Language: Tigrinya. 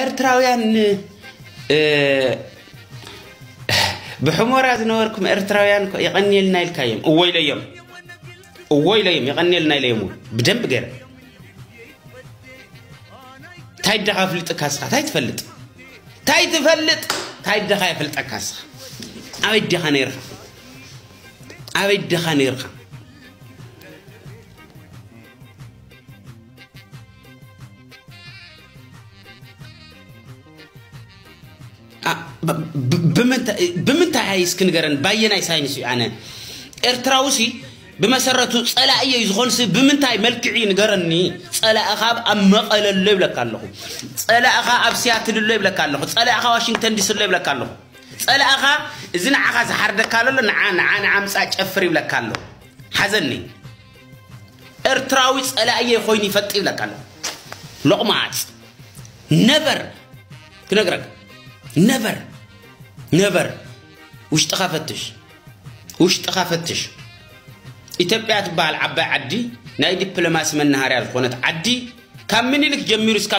ኤርትራውያን ብሕሞራ ዝነበርኩም ኤርትራውያን የቐንየልና ኢልካዮም። እወ ኢለዮም፣ እወ ኢለዮም፣ የቐንየልና ኢለዮም። ብደንብ ገይረ እንታይ ደኻ ፍልጥካ ስኻ እንታይ ትፈልጥ እንታይ ትፈልጥ እንታይ ደኻ የፈልጠካ ስኻ ኣበይ ደኻ ነይርካ ኣበይ ደኻ ነይርካ ብምንታይ እስኪ ንገረን ባየናይ ሳይንስ እዩ ኣነ ኤርትራዊ ሲ ብመሰረቱ ጸላእየይ ዝኾንሲ ብምንታይ መልክዕ እዩ ንገረኒ ጸላእኻ ኣብ መቐለሎ ይብለካ ኣለኹ ጸላእኻ ኣብ ሲያትልሎ ይብለካ ኣለኹ ጸላእኻ ዋሽንግተን ዲስሎ ይብለካ ኣለኹ ጸላእኻ እዚ ንዓኻ ዝሓርደካ ኣሎ ንዓ ንዓ ንዓ ምጻ ጨፍር ይብለካ ኣሎ ሓዘኒ ኤርትራዊ ጸላእየ ኮይኑ ይፈጥ ይብለካ ኣሎ ሎቕማጽ ነቨር ክነግረካ ነቨር ነቨር ውሽጥኻ ፈትሽ ውሽጥኻ ፈትሽ ኢትዮጵያ ትበሃል ዓባይ ዓዲ ናይ ዲፕሎማሲ መናሃርያ ዝኾነት ዓዲ ካብ ምኒልክ ጀሚሩ እስካብ